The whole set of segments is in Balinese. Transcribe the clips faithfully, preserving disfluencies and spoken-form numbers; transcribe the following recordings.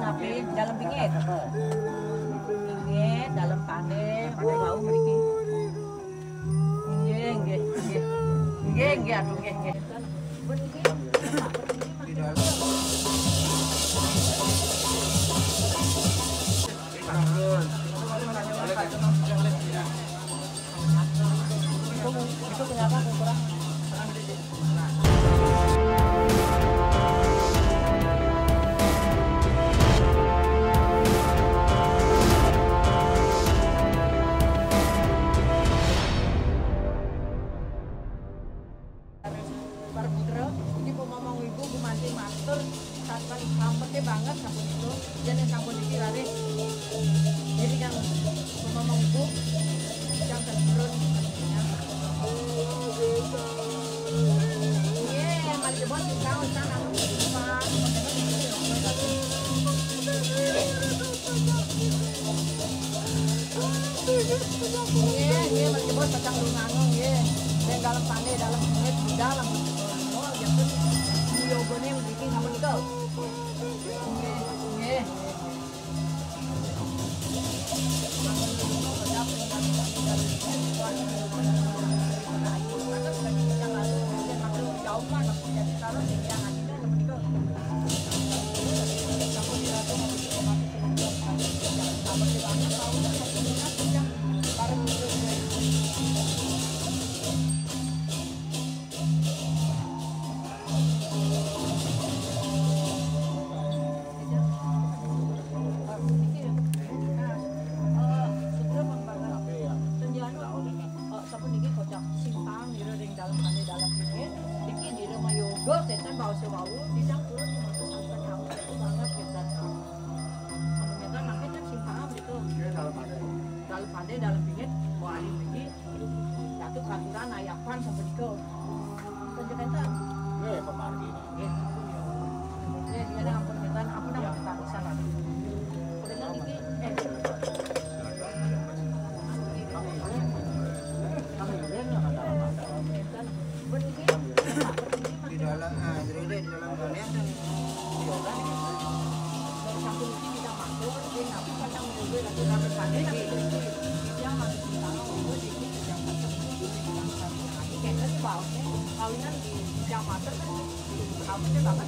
Tapi dalem pingit. Pingit, dalem pandé, wau mriki. Nggih, nggih, nggih. Nggih, nggih, aduh, nggih, nggih. Itu, itu kenapa aku kurang? Para putra, ini Bu Momong Ibu, Bu Manti matur, sampun sampun banget sampun itu. Jadi sampun iki raris. Jadi yang Bu Momong Ibu, yang turun. Iya, mari coba sih, tahu sana. Nggih, nggih, mriki bos pacang lunga nggih. Ning dalem pandé, dalem duit, di dalem. Oh, ya, terus. Iya, gone mriki ngapunten. Nggih, nggih. Sampun niki kocak simpang nira ring dalem kane dalem niki. Niki nira mayoga kenten baos wau, nidang purun metu sampun taun itu banget kenten. Kenten mangke kan simpang itu. Nggih, dalem ade. Dalem ade, dalem pingit, wali niki. Satu katuran ayapan sampun nika. Panjenengan. Nggih, pamargi. Nggih. Nggih, dia ada ampun kenten, ampun ampun kenten salah. Kula niki, eh, Di dalam, ah, jero di dalam galian kan. Kawinan di Jakarta kan, kamu tuh banget.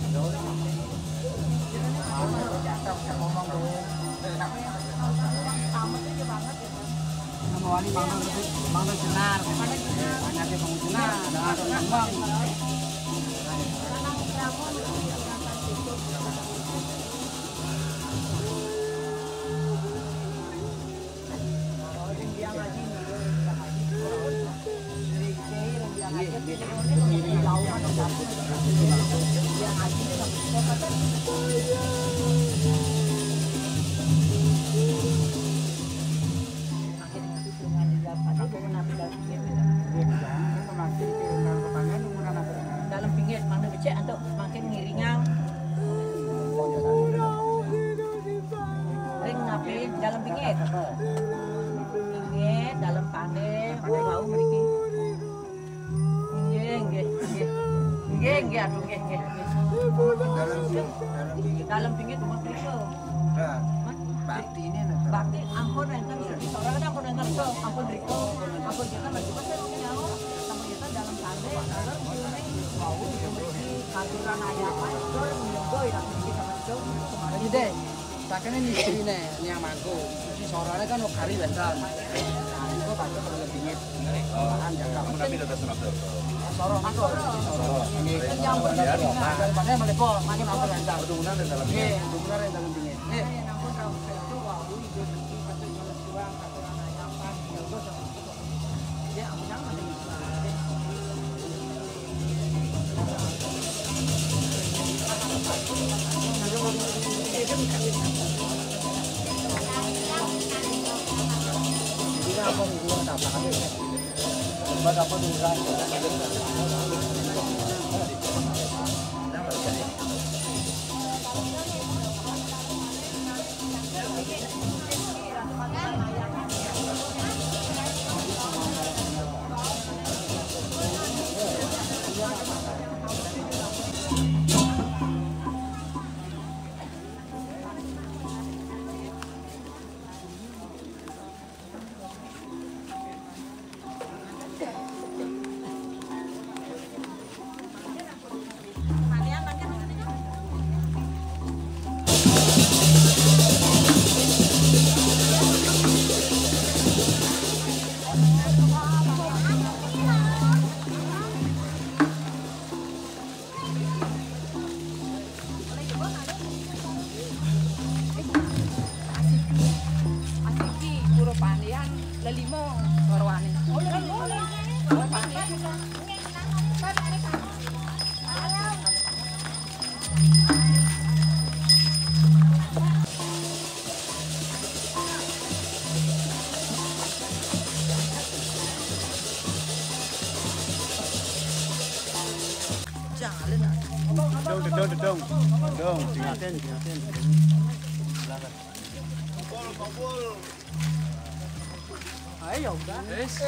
Ngomong tuh. Tamatnya banget. Mawani mangan, mangan senar. Hanya dia bangun senar, ada orang ngomong. Dalem pingit, mangda becik antuk makin ngiringang. Ring napi dalem pingit? Pingit, dalem pandé, wau mriki. Nggih, nggih, nggih. Nggih, nggih, aduh, nggih, nggih, nggih. Dalem, dalem pingit. Dalem pingit, umur mriko. Dah. Mas, bakti ini, nah. Bakti ampun enten, sora kan ampun enten, ampun riko, ampun kita bagi pas nyawa, ampun kita dalam sandé, kalau ini bau, itu mesti aturan ayam, atur, nyeboi, tapi kita masuk, kemarin. Ide, sakene ini istriné, ini yang mangku. Ini sorane kan kari wénten. Nah, itu bakal perlu dingin. Malahan jaga. Kamu nabi datang senap tuh. Soro, soro. Ini kan yang benar. Daripada melepo, makin apa lancar. Keturunan dan dalam. Iya, keturunan dan dalam dingin. Iya. Ayo, udah. Wis.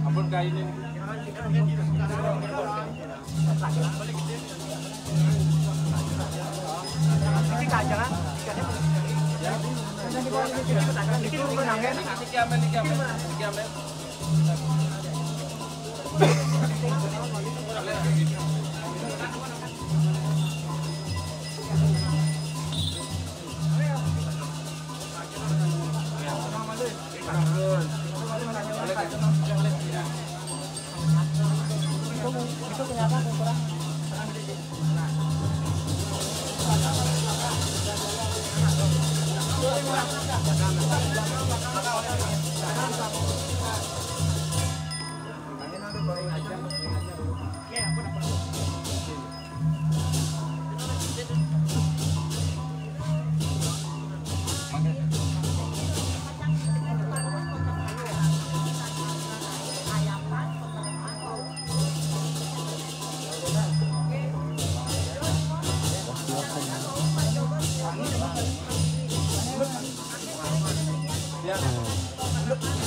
Ampun, kayu ini. Niki amen, niki amen, niki amen.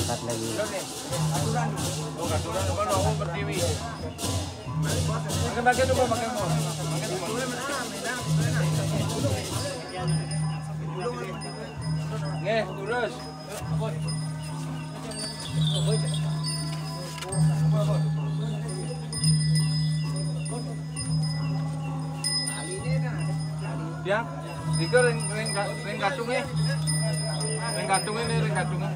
Angkat lagi. Aturan. Oh, aturan apa lo? Aku berdiri. Makan, makan dulu, makan dulu. Makan dulu. Nggih, terus. Ya, iki ring ring ring kadunge. Ring kadunge ne, ring kadunge.